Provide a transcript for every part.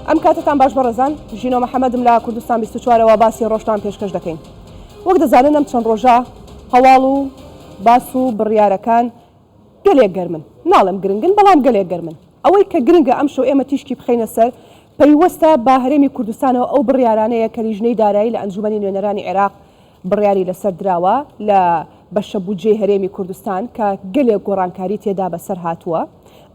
ئەم کاتەتان باش بەڕێزان، ژینۆ محەمەدم لە کوردستان 24 ەوە باسی ڕۆژتان پێشکەش دەکەین. وەک دەزانن ئەم چەند ڕۆژە هەواڵ و باس و بڕیارەکان گەلێک گەرمن، ناڵێم گرنگن بەڵام گەلێک گەرمن. ئەوەی کە گرنگە ئەمشەو ئێمە تیشکی بخەینە سەر، پەیوەستە بە هەرێمی کوردستانەوە ئەو بڕیارانەیە کە لیژنەی دارایی لە ئەنجومەنی نوێنەرانی عێراق بڕیاری لەسەر دراوە لە بەشە بودجەی هەرێمی کوردستان کە گەلێک گۆڕانکاری تێدا بەسەر هاتووە،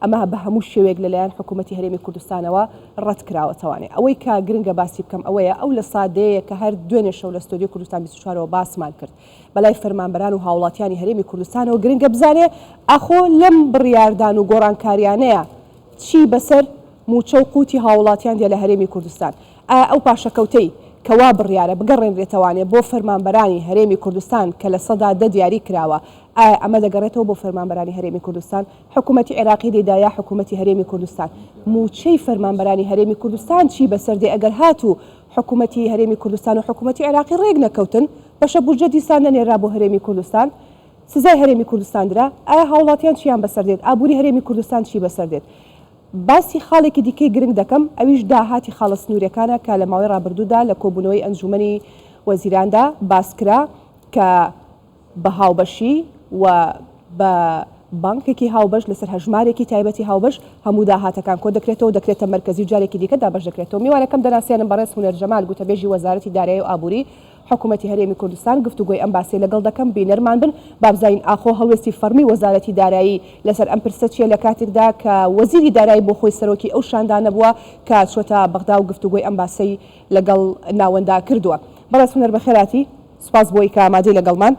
ئەمە بە هەموو شێوەیەک لەلایەن حکوومەتی هەرێمی کوردستانەوە ڕەت کراوەتەوانێ. ئەوەی کە گرنگە باسی بکەم ئەوەیە ئەو لە سادەیە کە هەر دوێنێ شەو لە ستۆدیۆی کوردستان 24 ەوە باسمان کرد بەلای فەرمانبەران و هاوڵاتیانی هەرێمی کوردستانەوە گرنگە بزانێ ئاخۆ لەم بڕیاردان و گۆڕانکاریانەیە چی بەسەر مووچە و قوتی هاوڵاتیان دێ لە هەرێمی کوردستان؟ ئایا ئەو پاشەکەوتەی کە وا بڕیارە بگەڕێنرێتەوانێ بۆ فەرمانبەرانی هەرێمی کوردستان کە 10% دیاری کراوە، ئایا ئەمە دەگەڕێتەوە بۆ فەرمانبەرانی هەرێمی کوردستان؟ حکوومەتی عێراقی دەیدا یا حکوومەتی هەرێمی کوردستان؟ مووچەی فەرمانبەرانی هەرێمی کوردستان چی بەسەر دێ ئەگەر هاتوو حکوومەتی هەرێمی کوردستان و حکوومەتی عێراقی ڕێک نەکەوتن؟ بەشە بودجە دیسان نەنێررا بۆ هەرێمی کوردستان؟ سزای هەرێمی کوردستان درا، ئایا هاوڵاتیان چیان بەسەر دێت؟ ئابووری هەرێمی کوردستان چی بەسەر دێت؟ باسی خاڵێکی دیکەی گرنگ دەکەم، ئەویش داهاتی خاڵە سنوورییەکانە کە لە ماوەی ڕابردوودا لە کۆبوونەوەی ئەنجوومەنی وەزیراندا باس کرا کە بە هاوبەشی و بە بانکێکی هاوبەش لەسەر هەژمارێکی تایبەتی هاوبەش هەموو داهاتەکان کۆ دەکرێتەوە و دەکرێتە مەرکەزی و جارێکی دیکە دابەش دەکرێتەوە. میوانەکەم دەناسێنم بەڕێز هونەر جەمال گوتەبێژی وەزارەتی دارایی و ئابووری حکومەتی هەرێمی کوردستان گفتوگۆی ئەم باسەی لەگەڵ دەکەم، بینەرمان بن با بزانین ئاخۆ هەڵوێستی فەڕمی وەزارەتی دارایی لەسەر ئەم پرسە چیە لە کاتێکدا کە وەزیری دارایی بۆ خۆی سەرۆکی ئەو شاندانە بووە کە چۆتە بەغدا و گفتوگۆی ئەم باسەی لەگەڵ ناوەندا کردووە. بەڕێز هونەر بەخێرهاتی، سوپاس بۆی کە ئامادەی لەگەڵمان.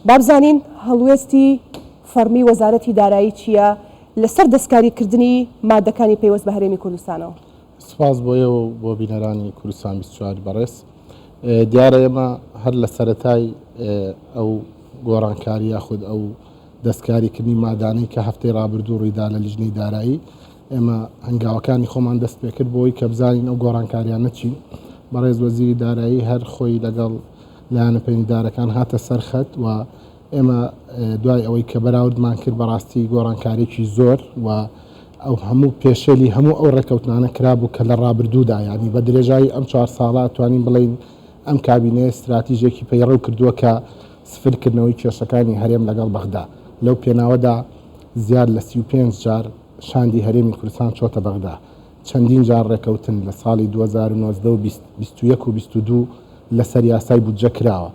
با بزانین هەڵوێستی فەڕمی وەزارەتی دارایی چیە لەسەر دەستکاری کردنی مادەکانی پەیوەست بە هەرێمی کوردستانەوە؟ سوپاس بۆ ئێوە و بۆ بینەرانی کوردستان 24 بەڕێز. دیارە ئێمە هەر لە سەرەتای ئەو گۆڕانکاری یاخود ئەو دەستکاریکردنی مادانەی کە هەفتەی ڕابردوو ڕوویدا لە لیژنەی دارایی ئێمە هەنگاوەکانی خۆمان دەست پێکرد بۆی کە بزانین ئەو گۆڕانکاریانە چین. بەڕێز وەزیری دارایی هەر خۆی لەگەڵ لایەنە پەیوەندیدارەکان هاتە سەر خەت و ئێمە دوای ئەوەی کە بەراوردمان کرد بەڕاستی گۆڕانکاریی زۆر و ئەو هەموو پێشێلی هەموو ئەو ڕێکەوتنانە کرابوو کە لە ڕابردوودا یانی بە درێژایی ئەم چوار ساڵە توانین بڵێین ئەم کابینەیە ستراتیژێکی پەیڕەو کردووە کە سفر کردنەوەی کێشەکانی هەرێم لەگەڵ بەغدا لەو پێناوەدا زیاد لە 35 جار شاندی هەرێمی کوردستان چۆتە بەغدا چەندین جار ڕێکەوتن لە ساڵی 2019 و 20 21 و 22 لەسەر یاسای بودجە کراوە.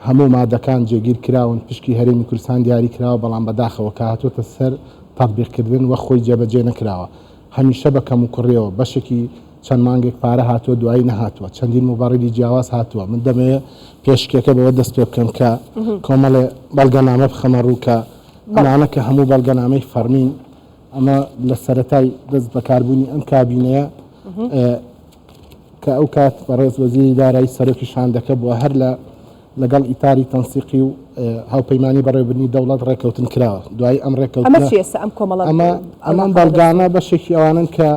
هەموو مادەکان جێگیر کراون، پشکی هەرێمی کوردستان دیاری کراوە، بەڵام بەداخەوە کە هاتۆتە سەر تەتبیق کردن وەک خۆی جێبەجێ نەکراوە. هەمیشە بە کەموکوڕیەوە، بەشێکی چەند مانگێک پارە هاتووە دوایی نەهاتووە، چەندین موبەڕیری جیاواز هاتووە. من دەمەوێ پێشکیەکە بەوە دەست پێ بکەم کە کۆمەڵێ بەڵگەنامە بخەمە ڕوو کە ئەمانە کە هەموو بەڵگەنامەی فەڕمین، ئەمە لە سەرەتای دەست بەکاربوونی ئەم کابینەیە کە ئەو کات بەڕێز وەزیری دارایی سەرۆکی شاندەکە بووە هەر لە لەگەڵ ئیتاری تەنسیقی و هاوپەیمانی بەڕێوەبردنی دەوڵەت ڕێککەوتن کراوە دوای ئەم ڕێککەوتنە ئەمە چییە ئێستا ئەم کۆمەڵە ئەمە ئەمە بەڵگانە بەشێکی ئەوانەن کە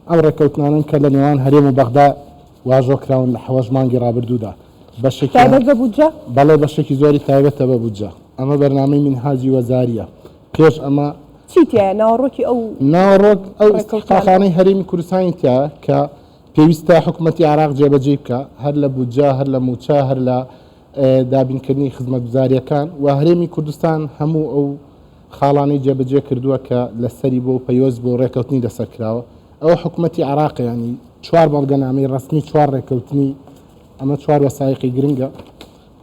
ئەم ڕێککەوتنانەن کە لە نێوان هەرێم و بەغدا واژۆ کراون لە حەوەش مانگی ڕابردوودا بەشێکی تایبەت بە بودجە؟ بەڵێ بەشێکی زۆری تایبەتە بە بودجە ئەمە بەرنامەی مینهاجی وەزارییە پێش ئەمە چی تیایە ناوەڕۆکی ئەو ناوەڕۆک ئەو ئیستحقاقانەی هەرێمی کوردستانی تیایە کە پێویستە حکومەتی عێراق جێبەجێی بکا هەر لە بودجە هەر لە مووچە هەر لە دابینکردنی خزمەتگوزارییەکان و هەرێمی کوردستان هەموو ئەو خاڵانەی جێبەجێ کردووە کە لەسەری بۆ پەیوەست بۆ ڕێکەوتنی لەسەر کراوە ئەوە حکومەتی عێراق ینی چوار بەڵگەنامەی ڕەسمی چوار ڕێکەوتنی ئەمە چوار وەسایقی گرنگە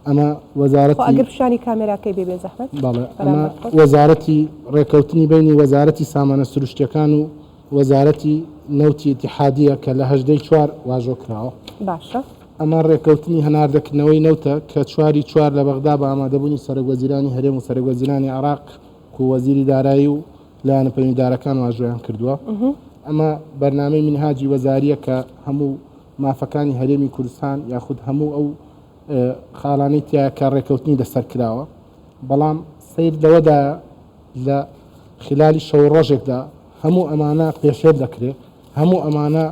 ئەمە وەزارەتی خۆ ئەگەر پیشانی کامێراکەی بێ بێزەحمەت بەڵێ ئەمە وەزارەتی ڕێکەوتنی بینی وەزارەتی سامانە سروشتیەکان و وەزارەتی نەوتی ئیتیحادیە کە لە هەژدەی چوار واژۆ کراوە. باشە. ئەمە ڕێکەوتنی هەناردەکردنەوەی نەوتە کە چواری چوار لە بەغدا بە ئامادەبوونی سەرۆکوەزیرانی هەرێم و سەرۆکوەزیرانی عێراق و وەزیری دارایی و لایەنە پەیوەندیدارەکان واژۆیان کردووە. ئەمە بەرنامەی مینهاجی وەزارییە کە هەموو مافەکانی هەرێمی کوردستان یاخود هەموو ئەو خاڵانەی تیایە کە ڕێکەوتنی لەسەر کراوە. بەڵام سەیر لەوەدایە لە خلالی شەو و ڕۆژێکدا هەموو ئەمانە پێشێل دەکرێ، هەموو ئەمانە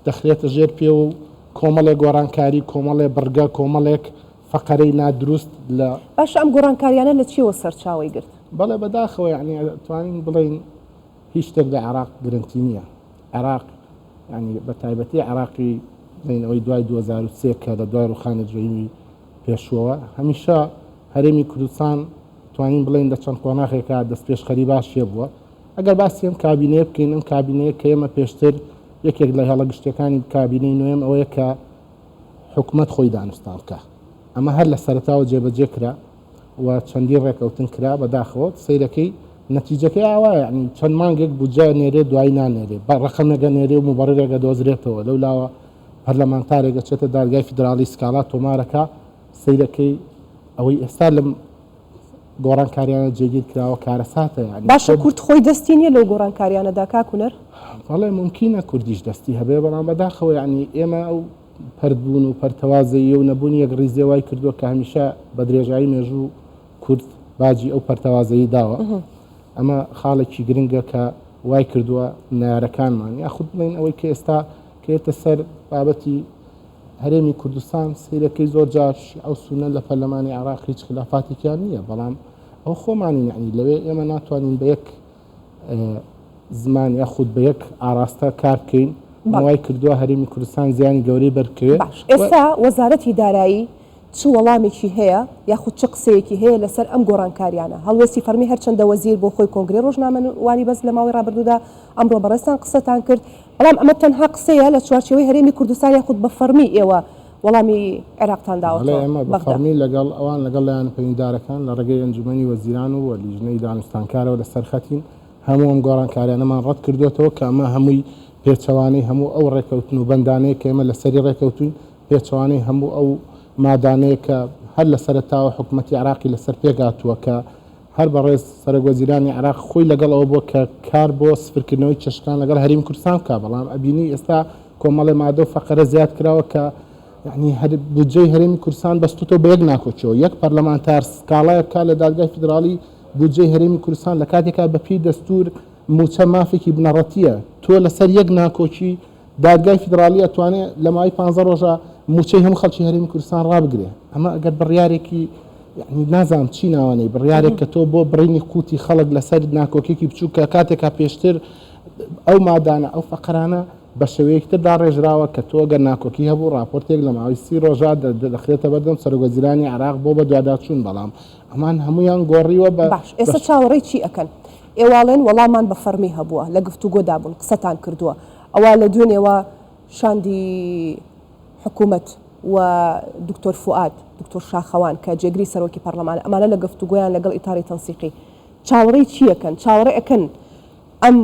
دەخرێتە ژێر پێوە و کۆمەڵێک گۆڕانکاری، کۆمەڵێ بڕگە، کۆمەڵێک فەقەرەی نادروست لە. باشە ئەم گۆڕانکاریانە لە چیەوە سەرچاوەی گرت؟ بەڵێ بەداخەوە یەعنی ئەتوانین بڵێین هیچ شتێک لە عێراق گرنتی نییە. عێراق. یانی بە تایبەتی عێراقی بڵێین ئەوەی دوای 2003 کە لە دوای ڕوخانی ڕژێمی پێشووەوە هەمیشە هەرێمی کوردستان توانین بڵێین لە چەند قۆناغێکا دەستپێشخەری باشی هەبووە. ئەگەر باسی ئەم کابینەیە بکەین، ئەم کابینەیە کە ئێمە پێشتر یەکێک لە هێڵە گشتیەکانی کابینەی نۆیەم ئەوەیە کە حکومەت خۆی دانوستان بکا. ئەمە هەر لە سەرەتاوە جێبەجێ کرا و چەندین ڕێکەوتن کرا، بەداخەوە سەیرەکەی نەتیجەکەی ئاوایە، یانی چەند مانگێک بودجە ئەنێرێ دوایی نانێرێ، بە ڕەقەمێک ئەنێرێ و موبەڕیرێک ئەدۆزرێتەوە، لەولاوە پەرلەمانتارێک ئەچێتە دادگای فیدراڵی سکاڵا تۆمارەکا، سەیرەکەی ئەوەی ئێستا لەم گۆڕانکاریانە جێگیر کراوە کارەساتە یانی باشە کورد خۆی دەستی نییە لەو گۆڕانکاریانەدا کاک هونەر؟ بەڵێ مومکینە کوردیش دەستی هەبێ بەڵام بەداخەوە یانی ئێمە ئەو پەرت بوون و پەرتەوازەیی و نەبوونی یەکڕیزیە وای کردووە کە هەمیشە بە درێژایی مێژوو کورد باجی ئەو پەرتەوازەیی داوە ئەمە خاڵێکی گرنگە کە وای کردووە نەیارەکانمان یاخود بڵێین ئەوەی کە ئێستا کە یێتە سەر بابەتی هەرێمی کوردستان سەیرەکەی زۆر جار شیعە و سوننە لە پەرلەمانی عێراق هیچ خلافاتێکیان نییە بەڵام ئەو خۆمانین یعنی لەوێ ئێمە ناتوانین بە یەک زمان یاخود بە یەک ئاراستە کار بکەین وای کردووە هەرێمی کوردستان زیانی گەورەی بەرکەوێت. باش ئێستا وەزارەتی دارایی چ وەڵامێکی هەیە یاخود چ قسەیەکی هەیە لەسەر ئەم گۆڕانکاریانە؟ هەڵوێستی فەڕمی هەرچەندە وەزیر بۆ خۆی کۆنگرەی ڕۆژنامەوانی بەست لە ماوەی ڕابردوودا ئەمڕۆ بەڕێزتان قسەتان کرد بەڵام ئەمە تەنها قسەیە لە چوارچێوەی هەرێمی کوردستان یاخود بە فەڕمی ئێوە وەڵامی عێراقتان بەڵێ داوەتەوە ئێمە بە بەغدا؟ فەڕمی لەگەڵ ئەوان لەگەڵ لایەنە پەیوەندیدارەکان لە ڕێگەی ئەنجومەنی وەزیران و لیژنەی دانوستانکارەوە لەسەر خەتین هەموو ئەم گۆڕانکاریانەمان ڕەت کردووەتەوە کە ئەمە هەمووی پێچەوانەی هەموو ئەو ڕێکەوتن و بەندانەیە کە ئێمە لەسەری ڕێکەوتوین پێچەوانەی هەموو ئەو مادانەیە کە هەر لە سەرەتاوە حکومەتی عێراقی لەسەر پێکهاتووە کە هەر بەڕێز سەرۆک وەزیرانی عێراق خۆی لەگەڵ ئەوە بووە کە کار بۆ سفرکردنەوەی کێشەکان لەگەڵ هەرێمی کوردستان بکات بەڵام ئەبینی ئێستا کۆمەڵێ مادە و فەقەرە زیاد کراوە کە یعنی هەر بودجەی هەرێمی کوردستان بەستوتەوە بە یەک ناکۆکیەوە یەک پەرلەمانتار سکاڵایە بکات لە دادگای فیدراڵی بودجەی هەرێمی کوردستان لە کاتێکا بە پێی دەستور موچە مافێکی بنەڕەتیە تۆ لەسەر یەک ناکۆکی دادگای فیدراڵی ئەتوانێ لە ماوەی پانزە ڕۆژا مووچەی هەموو خەڵکی هەرێمی کوردستان ڕابگرێ. ئەمە ئەگەر بڕیارێکی یعنی نازانم چی ناوانەی بڕیارێک کە تۆ بۆ بڕینی قوتی خەڵک لەسەر ناکۆکێکی بچووک کە کاتێکا پێشتر ئەو مادانە ئەو فەقەرانە بە شێوەیەکی تر داڕێژراوە کە تۆ گەر ناکۆکی هەبوو ڕاپۆرتێک لە ماوەی سی ڕۆژا دەخرێتە بەردەم سەرۆکوەزیرانی عێراق بۆ بەدواداچوون بەڵام ئەمان هەموویان گۆڕیوە بە باش ئێستا چاوەڕێی چی ئەکەن؟ ئێوە ئەڵێن وەڵامان بە فەڕمی هەبووە لە گفتوگۆدا بوون قسەتان کردووە ئەوا لە دوێنێوە شاندی حکومەت و دکتۆر فوئاد، دکتۆر شاخەوان کە جێگری سەرۆکی پەڕلەمانە ئەمانە لە گفتوگۆیان لەگەڵ ئیتاری تەنسیقی چاوەڕێی چی ئەکەن؟ چاوەڕێ ئەکەن ئەم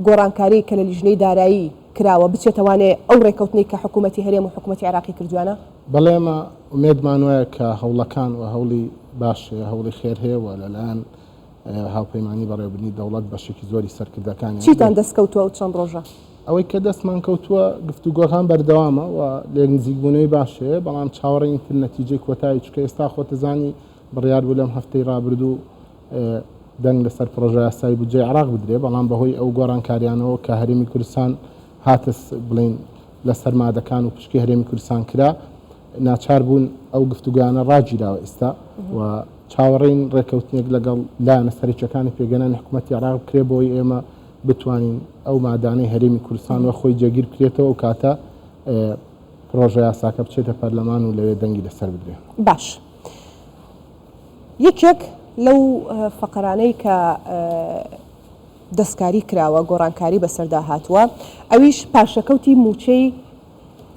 گۆڕانکاریەی کە لە لیژنەی دارایی کراوە بچێتە وانێ ئەو ڕێکەوتنەی کە حکومەتی هەرێم و حکومەتی عێراقی کردویانە؟ بەڵێ ئێمە ئومێدمان وایە کە هەوڵەکان و هەوڵی باش هەیە، هەوڵی خێر هەیە و لەلایەن هاوپەیمانی بەڕێوەبردنی دەوڵەت بەشێکی زۆری سەرکردەکانیان چیتان دەست کەوتووە ئەو چەند ڕۆژە؟ ئەوەی کە دەستمان کەوتووە گفتوگۆکان بەردەوامە و لێکنزیکبوونەوەی باش هەیە، بەڵام چاوەڕێین تر نەتیجەی کۆتایی، چونکە ئێستا خۆتەزانی بڕیار بوو لەم هەفتەی ڕابردوو دەنگ لەسەر پڕۆژەیاسای بودجەی عێراق بدرێ، بەڵام بەهۆی ئەو گۆڕانکاریانەوە کە هەرێمی کوردستان هاتە بڵێین لەسەر مادەکان و پشکی هەرێمی کوردستان کرا، ناچار بوون ئەو گفتوگۆیانە ڕاگیراوە ئیستا و چاوەڕێین ڕێکەوتنێک لەگەڵ لایەنە سەرەکیەکانی پێکهێنانی حکوومەتی عێراق بکرێت بۆی ئێمە بتوانین ئەو مادانەی هەرێمی کوردستان وە خۆی جێگیر بکرێتەوە و کاتە پرۆژە یاساکە بچێتە پەرلەمان و لەوێ دەنگی لەسەر بدرێت. باش یەکێک لەو فەقەرانەی کە دەستکاری کراوە گۆڕانکاری بەسەردا هاتووە ئەویش پاشەکەوتی مووچەی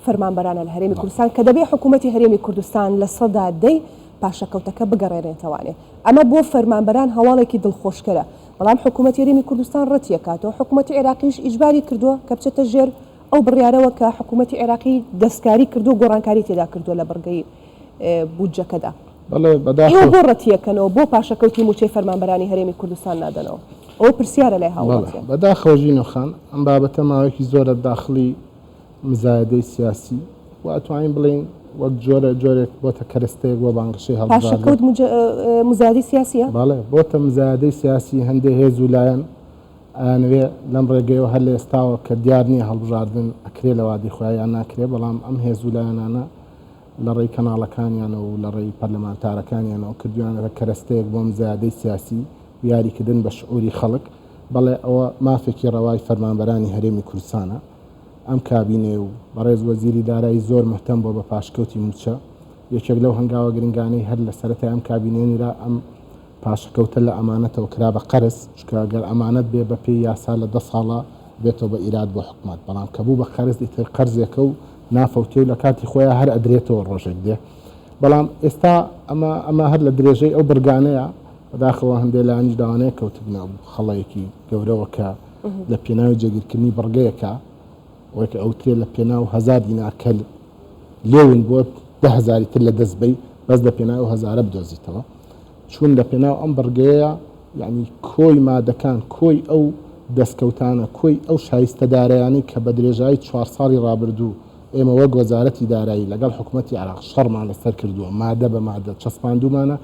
فەرمانبەرانە لە هەرێمی کوردستان کە دەبێ حکوومەتی هەرێمی کوردستان 10% پاشەکەوتەکە بگەڕێنێتەوانێ. ئەمە بۆ فەرمانبەران هەواڵێکی دڵخۆشکەرە، بەڵام حکوومەتی هەرێمی کوردستان ڕەتیەکاتەوە، حکوومەتی عێراقیش ئیجباری کردووە کە بچێتە ژێر ئەو بڕیارەوە کە حکوومەتی عێراقی دەستکاری کردووە و گۆڕانکاری تێدا کردووە لە بڕگەی بودجەکەدا. بەڵێ ئێوە بەداخەوە. بۆ ڕەتیەکەنەوە، بۆ پاشەکەوتی مووچەی فەرمانبەرانی هەرێمی کوردستان نادەنەوە؟ ئەوە پرسیارە لای بەڵێ هاووڵاتیان. بەداخەوە ژینۆ خان، ئەم بابەتە ماوەیەکی زۆرە داخڵی مزایەدەی سیاسی و ئەتوانین بڵێین وەک جۆرە جۆرێک بۆتە کەرەستەیەک بۆ بانگەشەی هەڵبژاردن. پاشەکەوت مزایەدەی سیاسییە؟ بەڵێ بۆتە مزایەدەی سیاسی، هەندێ هێز و لایەن ئەیانەوێ لەم ڕێگەیەوە هەر لە ئێستاوە کە دیار نییە هەڵبژاردن ئەکرێ لە وادەی خۆیا یان ناکرێ، بەڵام ئەم هێز و لایەنانە لە ڕێی کەناڵەکانیانەوە و لە ڕێی پەرلەمانتارەکانیانەوە کردویانەتە کەرەستەیەک بۆ مزایەدەی سیاسی و یاریکردن بە شعوری خەڵک. بەڵێ ئەوە مافێکی ڕەوای فەرمانبەرانی هەرێمی کوردستانە. ئەم کابینەیە و بەڕێز وەزیری دارایی زۆر مهتەم بووە بە پاشکەوتی مووچە. یەکێک لەو هەنگاوە گرنگانەی هەر لە سەرەتای ئەم کابینەیە نرا ئەم پاشەکەوتە لە ئەمانەتەوە کرا بە قەرز، چونکە گەر ئەمانەت بێ بە پێی یاسا لە دە ساڵا بێتەوە بە ئیراد بۆ حکومەت، بەڵام کە بوو بە قەرز ئیتر قەرزێکە و نافەوتێ و لە کاتی خۆیا هەر ئەدرێتەوە ڕۆژێک دێ. بەڵام ئێستا ئەمە ئەمە هەر لە درێژەی ئەو بڕگانەیە، بەداخەوە هەندێ لایەنیش لەوانەیە کەوتبنە ئەو خەڵەیەکی گەورەوە کە لە پێناوی جێگیرکردنی بڕگەیەکا وەک ئەوترێ لە پێناو هەزار دینار کە لێ ون بووە دە هەزاری تر لە دەست بەی بەس لە پێناو ئەو هەزارە بدۆزیتەوە چون لە پێناو ئەم بڕگەیە یعنی کۆی مادەکان کۆی ئەو دەستکەوتانە کۆی ئەو شایستەدارەیانەی کە بە درێژایی چوار ساڵی ڕابردوو ئێمە وەک وەزارەتی دارایی لەگەڵ حکومەتی عێراق شەڕمان لەسەر کردووە مادە بە مادە چەسپاندوومانە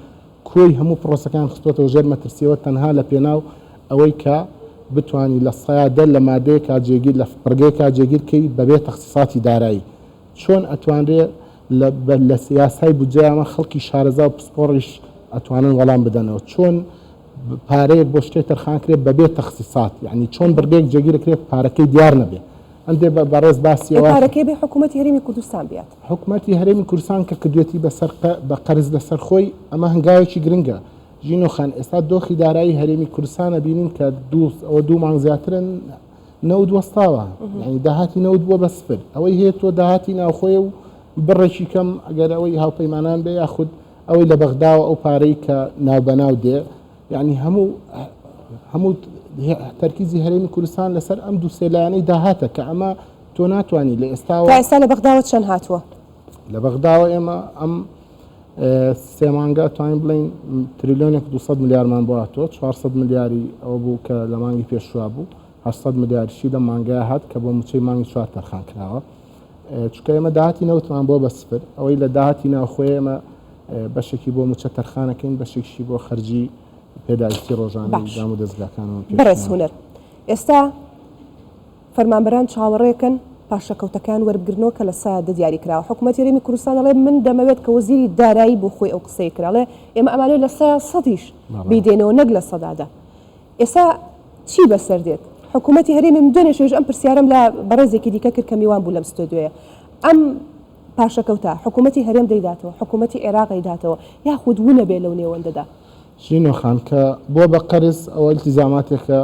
کۆی هەموو پرۆسەکان خستۆتەوە ژێر مەترسیەوە تەنها لە پێناو ئەوەی کە بتوانی لە سەیا دە لە مادەیەکا جێگیر لە بڕگەیەکا جێگیر کەی بەبێ تەخسیساتی دارایی چۆن ئەتوانرێ لە لە یاسای بودجەیا ئەمە خەڵکی شارەزا و پسپۆڕیش ئەتوانن وەڵام بدەنەوە چۆن پارەیەک بۆ شتێک تەرخان کرێ بەبێ تەخسیسات یعنی چۆن بڕگەیەک جێگیر کرێت پارەکەی دیار نەبێ هەندێ بە بەڕێز باسی ئەوە پارەکەی بێ حکوومەتی هەرێمی کوردستان بیات. حکومەتی هەرێمی کوردستان کە کردوێتی بە سەر بە قەرز لەسەر خۆی ئەمە هەنگاوێکی گرنگە ژینۆ خان ئێستا دۆخی دارایی هەرێمی کوردستان ئەبینین کە دوو ئەوە دوو مانگ زیاترن نەوت وەستاوە یعنی داهاتی نەوت بووە بە سفر ئەوەی هەیە تۆ داهاتی ناوخۆیە و بڕێکی کەم ئەگەر ئەوەی هاوپەیمانان بێ یاخود ئەوەی لە بەغداوە ئەو پارەی کە ناوبەناو دێ یعنی هەموو هەموو تەرکیزی هەرێمی کوردستان لەسەر ئەم دوو سێ لایەنەی داهاتە کە ئەمە تۆ ناتوانی لە ئێستاوە تا ئێستا لە بەغداوە چەند هاتووە؟ لە بەغداوە ئێمە ئەم سێ مانگە توانین بڵین تریلیۆنێک 200 ملیارمان بۆ هاتووە 400 ملیاری ئەوە بوو کە لە مانگی پێشوە بوو 800 ملیارشی لە مانگە هات کە بۆ موچەی مانگی چوار تەرخان کراوە چونکە ئێمە داهاتی نەوتمان بۆ بە سفر ئەوەی لە داهاتی ناوخۆی ئێمە بەشێکی بۆ موچە تەرخانەکەین بەشێکشی بۆ خەرجی پێداویستی ڕۆژانەی دام و دەزگاکانمان بەڕێز هونەر ئێستا فەرمانبەران چاوەڕێکەن پاشەکەوتەکان وەربگرنەوە کە لە سایە دە دیاری کراوە حکوومەتی هەرێمی کوردستان ئەڵێ من دەمەوێت کە وەزیری دارایی بۆ خۆی ئەو قسەی کرد ئەڵێ ئێمە ئەمانەوێت لە سایە سەدیش بیدەینەوە نەک لە سەدادا ئێستا چی بەسەر دێت؟ حکوومەتی هەرێمی من دوێنێ شەویش ئەم پرسیارەم لە بەڕێزێکی دیکە کرد کە میوان بوو لەم ستۆدیۆیە ئەم پاشەکەوتە حکوومەتی هەرێم دەیداتەوە حکوومەتی عێراق ئەیداتەوە یاخود ونەبێ لەو نێوەندەدا؟ شینۆ خان، کە بووە بە قەرز ئەوە ئیلتیزاماتێکە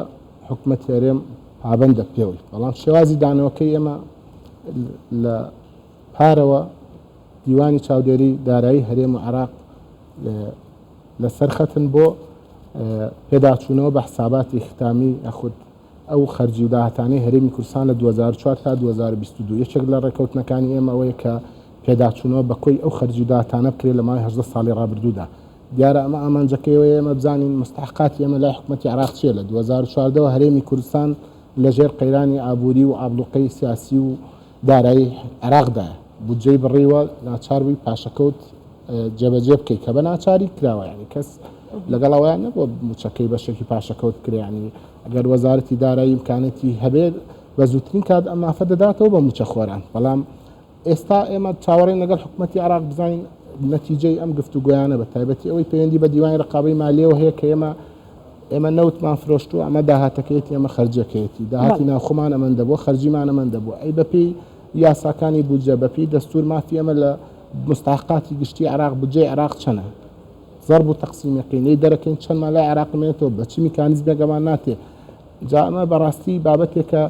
حکومەتی هەرێم پابەندە پێوەی، بەڵام شێوازی دانەوەکەی ئێمە لە پارەوە دیوانی چاودێری دارایی هەرێم و عێراق لەسەر خەتن بۆ پێداچوونەوە بە حساباتی ختامی یاخود ئەو خەرجی و داهاتانەی هەرێمی کوردستان لە 2004 تا 2022 یەکێک لە ڕێکەوتنەکانی ئێمە ئەوەیە کە پێداچوونەوە بە کۆی ئەو خەرجی و داهاتانە بکرێت لە ماوەی 18 ساڵی ڕابردوودا دیارە ئەمە ئامانجەکەی ئەوەیە ئێمە بزانین مستحقاتی ئێمە لای حکومەتی عێراق چییە لە 2014 ەوە هەرێمی کوردستان لەژێر قەیرانی ئابووری و ئابڵوقەی سیاسی و دارایی عێراقدایە بودجەی بڕیوە ناچار بووی پاشەکەوت جێبەجێ بکەی کە بە ناچاری کراوە یعنی کەس لەگەڵ ئەوەیان نەبووە موچەکەی بەشێکی پاشەکەوت بکرێ یعنی ئەگەر وەزارەتی دارایی ئیمکانەتی هەبێت بە زووترین کات ئەم مافە دەداتەوە بە موچەخۆران بەڵام ئێستا ئێمە چاوەڕێین لەگەڵ حکومەتی عێراق بزانین نەتیجەی ئەم گفتوگۆیانە بە تایبەتی ئەوەی پەیوەندی بە دیوانی ڕقابەی مالیەوە هەیە کە ئێمە ئێمە نەوتمان فرۆشتووە ئەمە داهاتەکەیەتی ئەمە خەرجەکەیەتی داهاتی ناوخۆمان ئەمەندە بووە خەرجیمان ئەمەندە بووە ئەی بەپێی یاساکانی بودجە بەپێی دەستور مافی ئێمە لە مستحقاتی گشتی عێراق بودجەی عێراق چەنە زەرب و تەقسیمەکەین لێی دەرەکەین چەندمان لای عێراق مێنێتەوە بە چ میکانیزمێک ئەمان ناتێ جا ئەمە بەڕاستی بابەتێکە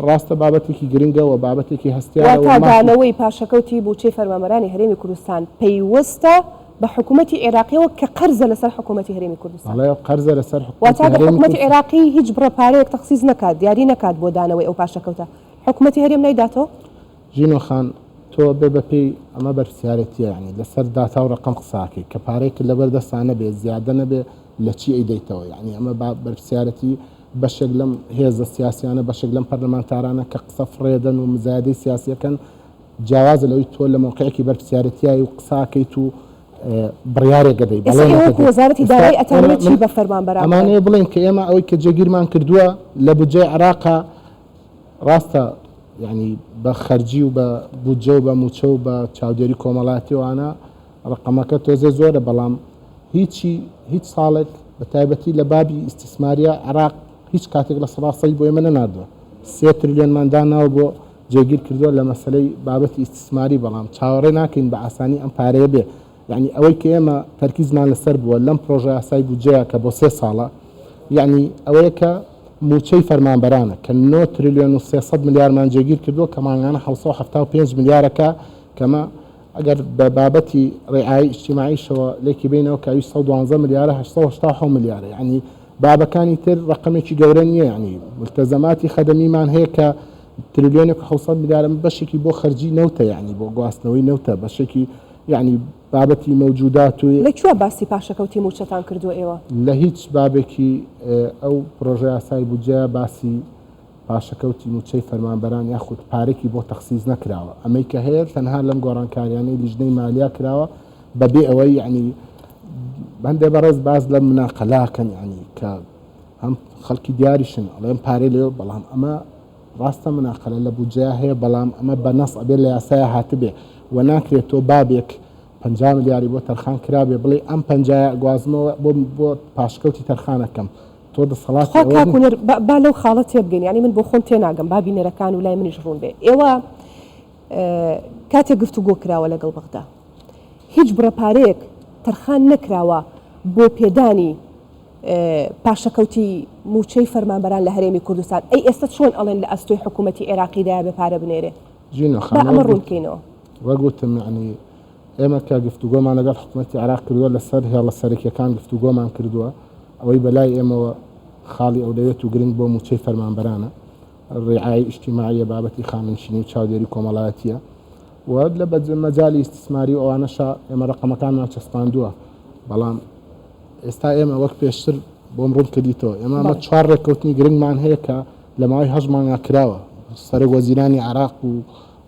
ڕاستە بابەتێکی گرنگە و بابەتێکی هەستیارە و واتە مافی. دانەوەی پاشەکەوتی بودجەی فەرمانبەرانی هەرێمی کوردستان پەیوەستە بە حکومەتی عێراقیەوە کە قەرزە لەسەر حکومەتی هەرێمی کوردستان. بەڵێ قەرزە لەسەر حکومەتی واتە ئەگەر هەرێمی حکومەتی کوردستان. عێراقی هیچ بڕە پارەیەک تەخسیس نەکات، دیاری نەکات بۆ دانەوەی ئەو پاشەکەوتە، حکومەتی هەرێم نایداتەوە؟ ژینۆ خان تۆ بێ بە پێی ئەمە بەرپرسیارێتیە یانی لەسەر داتا و ڕەقەم قسە ئەکەی کە پارەیەکت لەبەر دەستا نەبێ زیادە نەبێ لە چی ئەیدەیتەوە یانی ئەمە با بەرپرسیارەتی بەشێک لەم هێزە سیاسیانە بەشێک لەم پەرلەمانتارانە کە قسە فڕێدەن و مزایدەی سیاسیەکەن جیاوازە لەوەی تۆ لە مەوقعێکی بەرپرسیارەتیای و قسە ئەکەیت و بڕیارێک ئەدەی ئێستا بەڵێنێک ئێوە وەکو ئەدەی وەزارەتی ئێستا دارایی ئێمە ئەتانەوێت چی من بە فەرمانبەران بڵێن؟ ئەمانەوێ بڵێین کە ئێمە ئەوەی کە جێگیرمان کردووە لە بودجەی عێراقا ڕاستە یانی بە خەرجی و بە بودجە و بە مووچە و بە چاودێری کۆمەڵایەتی و ئەوانە ڕەقەمەکە تۆزێ زۆرە بەڵام هیچی هیچ ساڵێک بە تایبەتی لە بابی ئیستیسماریە عێراق هیچ کاتێک لە سەدا سەدی بۆ ئێمە نەناردووە سێ ترلیۆنمان داناوە بۆ جێگیر کردووە لە مەسەلەی بابەتی ئیستیسماری بەڵام چاوەڕێ ناکەین بە ئاسانی ئەم پارەیە بێ یعنی ئەوەی کە ئێمە تەرکیزمان لەسەر بووە لەم پرۆژە یاسای بودجەیە کە بۆ سێ ساڵە یعنی ئەوەیە کە مووچەی فەرمانبەرانە کە 9 تریلیۆن و 300 ملیارمان جێگیر کردووە کە مانگانە 775 ملیارەکە کەمە ئەگەر بە بابەتی ڕعایەی ئیجتیماعیشەوە لێکی بەینەوە کە ئەویش 112 ملیارە 887 ملیارە یعنی بابەکانی تر ڕەقەمێکی گەورە نییە یعنی ملتەزەماتی خەدەمیمان هەیە کە تریلیۆنێک و 700 ملیارە بەشێکی بۆ خەرجی نەوتە یعنی بۆ گواستنەوەی نەوتە بەشێکی یعنی بابەتی مەوجودات و لە کوێ باسی پاشەکەوتی مووچەتان کردووە ئێوە؟ لە هیچ بابێکی ئەو پرۆژە یاسای بودجەیە باسی پاشەکەوتی مووچەی فەرمانبەران یاخود پارەکی بۆ تەخسیس نەکراوە، ئەمەی کە هەیە تەنها لەم گۆڕانکاریانەی لیژنەی مالیا کراوە بەبێ ئەوەی یەعنی هەندێ بەڕێز باس لە مناقەلاکەن یەعنی کە هەم خەڵکی دیاریشن ئەڵێن پارەی لێ بەڵام ئەمە ڕاستە مناقەلە لە بودجەیا هەیە بەڵام ئەمە بە نەس ئەبێ لە یاسایە هاتبێ و ناکرێت تۆ بابێک 50 ملیاری بۆ تەرخان کرابێ بڵێ ئەم پەنجایە گوازمەوە بۆ بۆ پاشکەوتی تەرخانەکەم تۆ دەسەڵاتی خوا کاک هونەر با لەو خاڵە تێبگەین یانی من بۆ خۆم تێناگەم با بینەرەکان و لای منیش ڕوون بێ ئێوە کاتێک گفتوگۆ کراوە لەگەڵ بەغدا هیچ بڕە پارەیەک تەرخان نەکراوە بۆ پێدانی پاشەکەوتی موچەی فەرمانبەران لە هەرێمی کوردستان ئەی ئێستا چۆن ئەڵێن لە ئەستۆی حکوومەتی عێراقیدا بێ پارە بنێرێ با ئەمە ڕوون بکەینەوە. وەک وتم یانی ئێمە کە گفتوگۆمان لەگەڵ حکومەتی عێراق کردووە لەسەر هێڵە سەرەکیەکان گفتوگۆمان کردووە، ئەوەی بەلای ئێمەوە خاڵی ئەولەویەت و گرنگ بۆ مووچەی فەرمانبەرانە، ڕیعایەی ئیجتیماعیە، بابەتی خانەنشینی و چاودێری کۆمەڵایەتیە و لە مەجالی ئیستیسماری و ئەوانەشا ئێمە ڕەقەمەکانمان چەسپاندووە، بەڵام ئێستا ئێمە وەک پێشتر بۆم ڕوون کردیتەوە ئێمە ئەمە چوار ڕێککەوتنی گرنگمان هەیە کە لە ماوەی هەشت مانگا کراوە، سەرۆک وەزیرانی عێراق و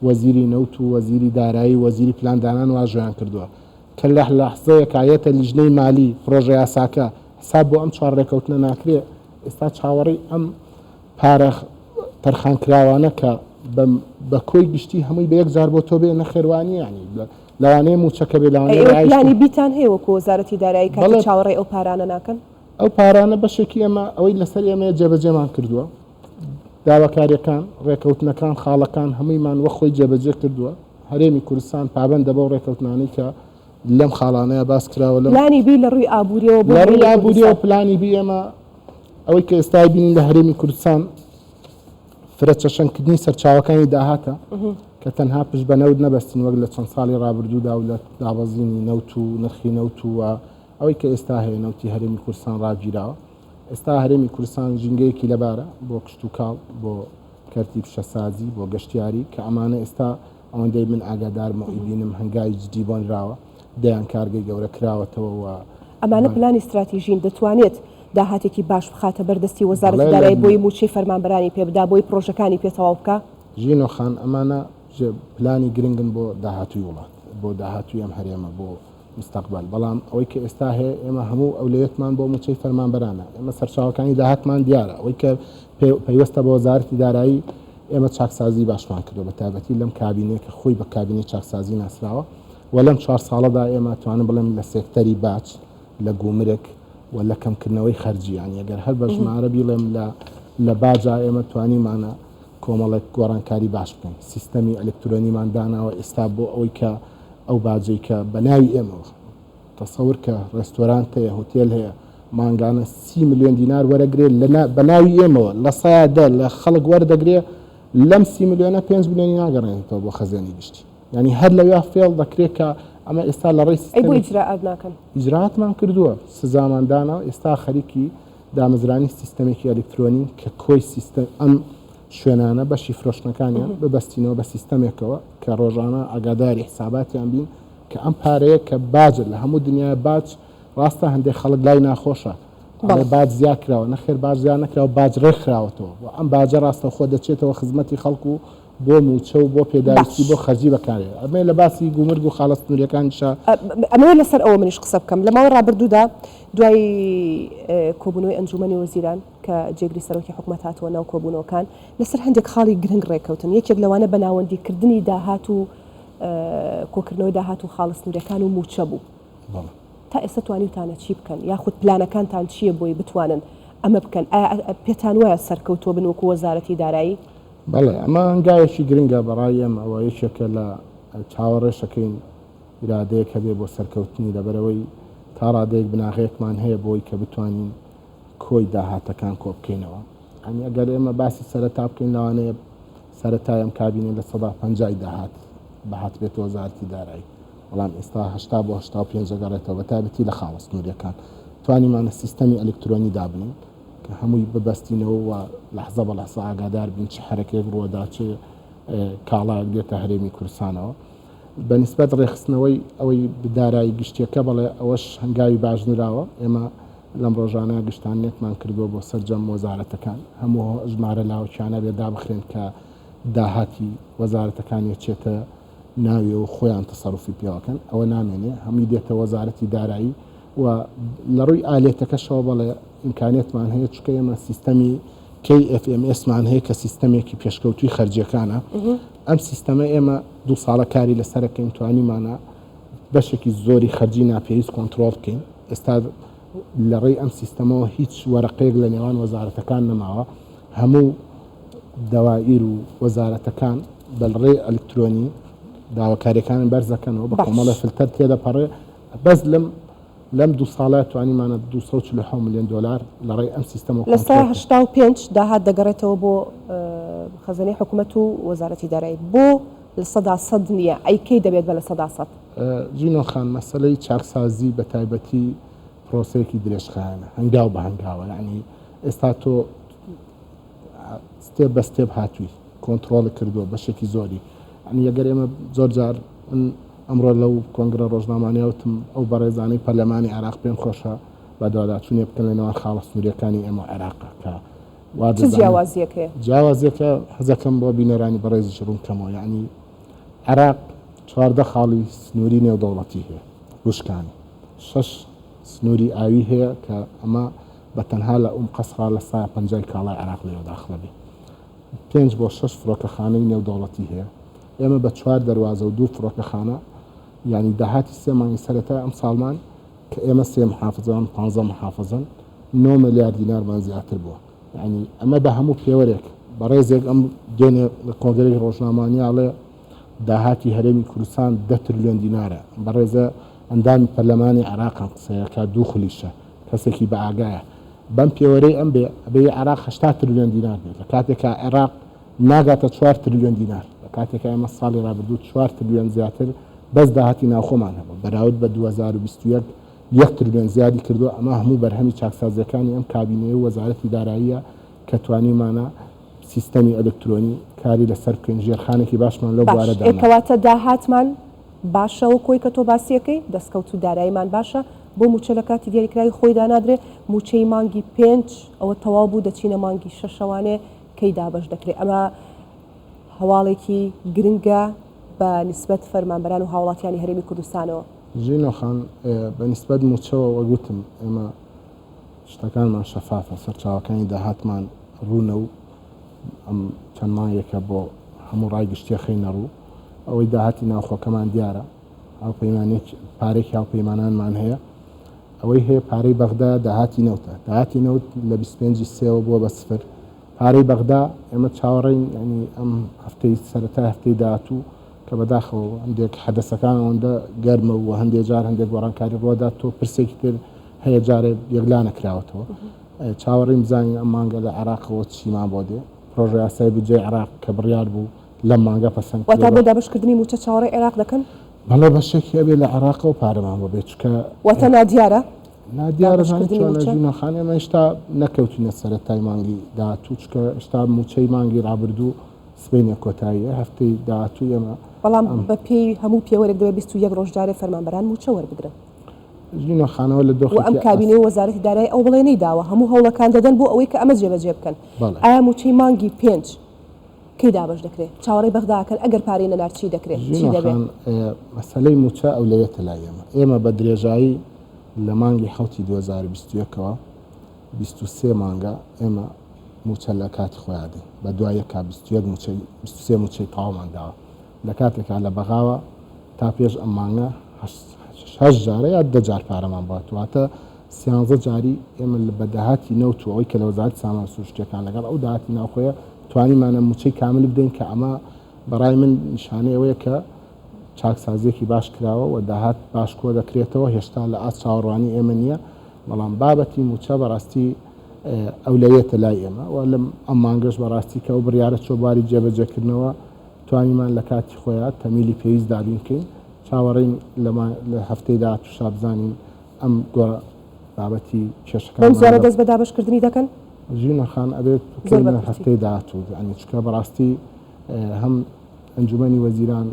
وەزیری نەوت و وەزیری دارایی و وەزیری پلاندانان واژۆیان کردووە کە لە لەحزەیەکا یەتە لیژنەی مالی پرۆژە یاساکە حساب بۆ ئەم چوار رێکەوتنە ناکرێ ئێستا چاوەڕێی ئەم پارە تەرخانکراوانە کە بە کۆی گشتی هەمووی بە یەک جار بۆ تۆ بێ نەخێر وانیە یانی لەوانەیە مووچەکە بێ لەوانەیە ئێوە پلانی بیتان هەیە وەکو وەزارەتی دارایی کاتێک چاوەڕێی ئەو پارانە ناکەن؟ ئەو پارانە بەشێکی ئێمە ئەوەی لەسەر ئێمەیە جێبەجێمان کردووە داواکاریەکان، ڕێکەوتنەکان، خاڵەکان هەموویمان وەک خۆی جێبەجێ کردووە، هەرێمی کوردستان پابەندە بەو ڕێکەوتنانەی کە لەم خاڵانەیا باس کراوە لەم. پلانی بی لە ڕووی ئابووریەوە بۆ لە ڕووی هەرێمی ئابووریەوە کوردستان. پلانی بی ئێمە ئەوەی کە ئێستا بینین لە هەرێمی کوردستان فرە چەشەنکردنی سەرچاوەکانی داهاتە کە تەنها پشت بە نەوت نەبەستین وەک لە چەند ساڵی ڕابردوودا و لە دابەزینی نەوت و نرخی نەوت و ئەوەی کە ئێستا هەیە نەوتی هەرێمی کوردستان ڕاگیراوە. ئێستا هەرێمی کوردستان ژینگەیەکی لەبارە بۆ کشتوکاڵ، بۆ کەرتی پیشەسازی، بۆ گەشتیاری، کە ئەمانە ئێستا ئەوەندەی من ئاگادارم و ئەیبینم هەنگاوی جدی بۆ نراوە، دەیان کارگەی گەورە کراوەتەوە و. ئەمانە پلانی ستراتیژین، دەتوانێت داهاتێکی باش بخاتە بەر دەستی وەزارەتی دارایی بۆی مووچەی فەرمانبەرانی پێ بدا، بۆی پڕۆژەکانی پێ تەواو بکا؟ ژینۆ خان، ئەمانە پلانی گرنگن بۆ داهاتووی وڵات، بۆ داهاتووی ئەم هەرێمە، بۆ مستەقبەل، بەڵام ئەوەی کە ئێستا هەیە ئێمە هەموو ئەولەویەتمان بۆ مووچەی فەرمانبەرانە، ئێمە سەرچاوەکانی داهاتمان دیارە، ئەوەی کە پەیوەستە بە وەزارەتی دارایی ئێمە چاکسازی باشمان کردووە بە تایبەتی لەم کابینەیە کە خۆی بە کابینەی چاکسازی ناسراوە و لەم چوار ساڵەدا ئێمە توانم بڵێم لە سێکتەری باج لە گومرگ و لە کەمکردنەوەی خەرجی یانی ئەگەر هەر بە ژمارە بیڵێم لە لە باجا ئێمە توانیمانە کۆمەڵێک گۆڕانکاری باش بکەین سیستەمی ئەلکترۆنیمان داناوە ئێستا بۆ ئەوەی کە ئەو باجەی کە بە ناوی ئێمەوە تەسەور کە ڕێستۆرانت هەیە هۆتێل هەیە مانگانە سی ملیۆن دینار وەرەگرێ بە ناوی ئێمەوە لە سەیا دە لە خەڵک وەردەگرێ لەم سی ملیۆنە پێنج ملیۆنی ناگەڕێنێتەوە بۆ خەزێنەی گشتی یعنی هەر لەویا فێڵ دەکرێت کە ئەمە ئێستا لە ڕێی ئەی بۆ ئیجرائات ناکەن؟ ئیجرائاتمان کردووە سزامان دانا و ئێستا خەریکی دامەزرانی سیستەمێکی ئەلکترۆنین کە کۆی سیستەم ئەم شوێنانە بەشی فرۆشتنەکانیان ببەستینەوە بە سیستەمێکەوە کە ڕۆژانە ئاگاداری حساباتیان بین کە ئەم پارەیە کە باجە لە هەموو دنیای باج ڕاستە هەندێک خەڵک لای ناخۆشە بەڵێ باج زیاد کراوە نەخێر باج زیاد نەکراوە باج ڕێکخراوەتەوە و ئەم باجە ڕاستەوخۆ دەچێتەوە خزمەتی خەڵک و بۆ مووچە و بۆ پێداویستی بۆ خەرجی بەکارێ ئەمەیە لە باسی گومرگ و خاڵە سنووریەکانیشا. ئەمەوێ لەسەر ئەوە منیش قسە بکەم لە ماوەی ڕابردوودا دوای کۆبوونەوەی ئەنجوومەنی وەزیران کە جێگری سەرۆکی حکومەت هاتووە ناو کۆبوونەوەکان لەسەر هەندێک خاڵی گرنگ ڕێککەوتن یەکێک لەوانە بە ناوەندیکردنی داهات و کۆکردنەوەی داهات و خاڵە سنووریەکان و مووچە بوو. تا ئێستا توانیوتانە چی بکەن یاخود پلانەکانتان چییە بۆی بتوانن ئەمە بکەن؟ ئایا پێتان وایە سەرکەوتووە بن وەکو وەزارەتی دارایی؟ بەڵێ ئەمە هەنگاوێکی گرنگە بەڕای ئێمە ئەوە یەکێکە لە چاوەڕێشەکەین ئیرادەیەک هەبێ بۆ سەرکەوتنی لەبەرئەوەی تا ڕادەیەک بناغەیەکمان هەیە بۆی کە بتوانین کۆی داهاتەکان کۆ بکەینەوە یانی ئەگەر ئێمە باسی سەرەتا بکەین لەوانەیە سەرەتای ئەم کابینە 50% داهات بەهاتبێتە وەزارەتی دارایی بەڵام ئێستا 80 بۆ 85 دەگەڕێتەوە بە تایبەتی لە خاڵە سنووریەکان توانیمانە سیستەمی ئەلکترۆنی دابنین کە هەمووی ببەستینەوە و لەحزە بە لەحزە ئاگادار بین چ حەرەکەیەک ڕووەدا چ کاڵایەک دێتە هەرێمی کوردستانەوە. بە نیسبەت ڕێکخستنەوەی ئەوەی دارایی گشتیەکە بەڵێ ئەوەش هەنگاوی باش نراوە ئێمە لەم ڕۆژانە گشتانێکمان کردووە بۆ سەرجەم وەزارەتەکان هەموو ژمارە لاوەکیانە بێ دابخرێن کە داهاتی وەزارەتەکان یەچێتە ناوێ و خۆیان تەسەروفی پێوەکەن ئەوە نامێنێ هەمووی دێتە وەزارەتی دارایی و لە ڕووی ئالێتەکەشەوە بەڵێ ئیمکانیەتمان هەیە چونکە ئێمە سیستەمی KFMS مان هەیە کە سیستەمێکی پێشکەوتووی خەرجیەکانە ئەم سیستەمە ئێمە دوو ساڵە کاری لەسەرەکەین توانیمانە بەشێکی زۆری خەرجی ناپێویست کۆنترۆڵ بکەین ئێستا لە ڕێی ئەم سیستەمەوە هیچ وەرەقەیەک لە نێوان وەزارەتەکان نەماوە هەموو دەوائیر و وەزارەتەکان بە ڕێی ئەلکترۆنی داواکاریەکان بەرزەکەنەوە بە کۆمەڵە فلتەر تێدەپەڕێ بەس لەم لەم دوو ساڵە توانیمانە 247 ملیۆن دۆلار لە ڕێی ئەم سیستەمەوە لە سا 85 داهات دەگەڕێتەوە بۆ خەزێنەی حکوومەت و وەزارەتی دارایی بۆ 100% نییە ئەی کەی دەبێت بە 100%؟ ژینۆ خان مەسەلەی چاکسازی بە تایبەتی پرۆسەیەکی درێژخایەنە هەنگاو بە هەنگاوە یعنی ئێستا تۆ step بە step هاتووی کۆنتڕۆڵی کردووە بەشێکی زۆری یعنی ئەگەر ئێمە زۆر جار من ئەمڕۆ لەو کۆنگرە ڕۆژنامانەیە وتم ئەو بەڕێزانەی پەرلەمانی عێراق پێم خۆشە بەدواداچوونێ بکەن لە نێوان خاڵە سنووریەکانی ئێمە و عێراق کە وا چ جیاوازیەک هەیە؟ جیاوازیەکە حەزەکەم بۆ بینەرانی بەڕێزیش ڕوون کەمەوە یعنی عێراق 14 خاڵی سنووری نێودەوڵەتی هەیە وشکانی شەش سنووری ئاوی هەیە کە ئەمە بە تەنها لە ئوم قەسرا لە سایە پەنجای کاڵای عێراق لەوێ داخڵە بێ. پێنج بۆ شەش فڕۆکەخانەی نێودەوڵەتی هەیە. ئێمە بە چوار دەروازە و دوو فڕۆکەخانە یانی داهاتی سێ مانگی سەرەتای ئەمساڵمان کە ئێمە سێ محافزەمان پانزە محافزەن نۆ ملیار دینارمان زیاتر بووە. یانی ئەمە بە هەموو پێوەرێک بەڕێزێک ئەم دوێنێ لە کۆنگرەی ڕۆژنامەوانی ئەڵێ داهاتی هەرێمی کوردستان دە ترلیۆن دینارە. بەڕێزە ئەندامی پەرلەمانی عێراقم قسەیەکە دوو خولیشە. کەسێکی بە ئاگایە. بەم پێوەرەی ئەم بێ، ئەبێ ی عێراق 80 ترلیۆن دینار بێت، لە کاتێکا عێراق ناگاتە چوار ترلیۆن دینار، لە کاتێکا ئێمە ساڵی رابردوو چوار ترلیۆن زیاتر بەس داهاتی ناوخۆمان هەبوو، بەراورد بە 2021 یەک ترلیۆن زیادی کردووە، ئەمە هەموو بەرهەمی چاکسازییەکانی ئەم کابینەیە و وەزارەتی داراییە کە توانیومانە سیستەمی ئەلکترۆنی کاری لەسەر بکەین، ژێرخانێکی باشمان لەو باش، بوارە ئێ دانا. کەواتە داهاتمان باشە وەک ئەوەی کە تۆ باسی ئەکەی، دەستکەوت و داراییمان باشە، بۆ مووچە لە کاتی دیاریکراوی خۆیدا نادرێ، مووچەی مانگی پێنج ئەوە تەواو بوو دەچینە مانگی شەشەوانێ کەی دابەش دەکرێ؟ ئەمە هەواڵێکی گرنگە بە نیسبەت فەرمانبەران و هاوڵاتیانی هەرێمی کوردستانەوە. ژینۆ خان، بە نیسبەت مووچەوە وەک وتم ئێمە شتەکانمان شەفافە، سەرچاوەکانی داهاتمان ڕوونە و ئەم چەند مانگێکە بۆ هەموو ڕای گشتی ئەخەینە ڕوو. ئەوەی داهاتی ناوخۆکەمان دیارە، هاوپەیمانێک پارێکی هاوپەیمانانمان هەیە. ئەوەی هەیە پارەی بەغدا داهاتی نەوتە. داهاتی نەوت لە 25 سێوە بووە بە سفر. پارەی بەغدا ئێمە چاوەڕێین یانی ئەم هەفتەی سەرەتای هەفتەی داهاتوو کە بەداخەوە هەندێک حەدەسەکان ئەوەندە گەرمە و هەندێک جار هەندێک گۆڕانکاری ڕووەدات تۆ پرسێکی تر هەیە جارێ یەکلا نەکراوەتەوە. چاوەڕێین بزانین ئەم مانگە لە عێراقەوە چیمان بۆ دێ. پرۆژە یاسای بودجەی عێراق کە بڕیار بوو لەم مانگە پەسەند واتە بۆ دابەشکردنی مووچە چاوەڕێی عێراق دەکەن؟ بەڵێ بەشێکی ئەبێ لە عێراقەوە پارەمان بۆ بێت چونکە. واتە نادیارە؟ نادیارە زانی چۆنە ژینۆ خان ئێمە هێشتا نەکەوتینە سەرەتای مانگی داهاتوو چونکە هێشتا مووچەی مانگی ڕابردوو سبەینێ کۆتاییە هەفتەی داهاتوو ئێمە. بەڵام بەپێی هەموو پێوەرێک دەبێت 21 ڕۆژ جارێ فەرمانبەران مووچە وەربگرن. ژینۆ خانەوە لە دۆخێکی. و ئەم کابینەی و وەزارەتی دارایی ئەو بەڵێنەی داوە هەموو هەوڵەکان دەدەن بۆ ئەوەی کە ئەمە جێبەجێ بکەن. ئایا مووچەی مانگی پێنج کەی دابەش دەکرێ؟ چاوەڕێی بەغدا ئەکەن ئەگەر پارەی نەنارد چی دەکرێ؟ چی ژینۆ دەبێ؟ خان مەسەلەی مووچە ئەولەویەتە لای ئێمە. ئێمە بە درێژایی لە مانگی حەوتی 2021 ەوە 23 مانگە ئێمە مووچە لە کاتی خۆیا دەین. بە دوای یەکا 21 مووچەی 23 مووچەی تەواومان داوە. لە کاتێکا لە بەغاوە تا پێش ئەم مانگە هەشت جارە یا دە جار پارەمان بات واتە سیانزە جاری ئێمە بە داهاتی نەوت و ئەوەی کە لە وەزارەتی سامانە سروشتییەکان لەگەڵ ئەو داهاتی ناوخۆیە توانیمانە مووچەی کامل بدەین کە ئەمە بەڕای من نیشانەی ئەوەیە کە چاکسازیەکی باش کراوە و داهات باش کۆ دەکرێتەوە، هێشتا لە ئاست چاوەڕوانی ئێمە نییە، بەڵام بابەتی مووچە بەڕاستی ئەولەویەتە لای ئێمە و لەم ئەم مانگەش بەڕاستی کە ئەو بڕیارە چووە بواری جێبەجێکردنەوە توانیمان لە کاتی خۆیا تەمیلی پێویست دابین بکەین، چاوەڕێین لە هەفتەی داهاتووشا بزانین ئەم گۆڕ بابەتی کێشەکانمان بەم زوانە دەست بە دابەشکردنی دەکەن؟ ژینە خان ئەبێت بکەینە هەفتەی داهاتوو یانی چونکە بەڕاستی هەم ئەنجومەنی وەزیران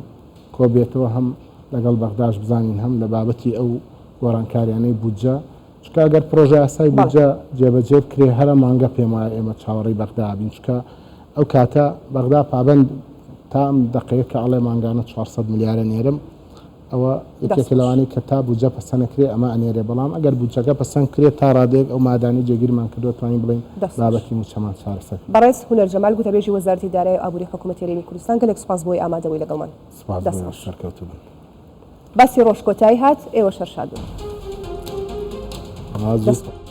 کۆبێتەوە هەم لەگەڵ بەغداش بزانین هەم لە بابەتی ئەو گۆڕانکاریانەی بودجە چونکە ئەگەر پرۆژە یاسای بودجە جێبەجێ بکرێ هەرە مانگە پێم وایە ئێمە چاوەڕێی بەغدا بین چونکە ئەو کاتە بەغدا پابەند تا ئەم دەقەیە کە ئەڵێ مانگانە 400 ملیارە نێرم ئەوە یەکێکە لەوانەی کە تا بودجە پەسەند نەکرێ ئەمە ئەنێرێ، بەڵام ئەگەر بودجەکە پەسەند بکرێ تا ڕادەیەک ئەو مادانەی جێگیرمان کردووە توانین بڵێین دەست خۆش. بابەتی مووچەمان چارەسەر کردووە. بەڕێز هونەر جەمال گوتەبێژی وەزارەتی دارایی و ئابووری حکوومەتی هەرێمی کوردستان گەلێک سوپاس بۆی ئامادەبووی لەگەڵمان. سوپاس دەست بۆ ئێوەش خۆش. سەرکەوتوو بن. باسی ڕۆژ کۆتایی هات، ئێوەش هەر شاد بن. وەڵا زوو. دەست خۆش.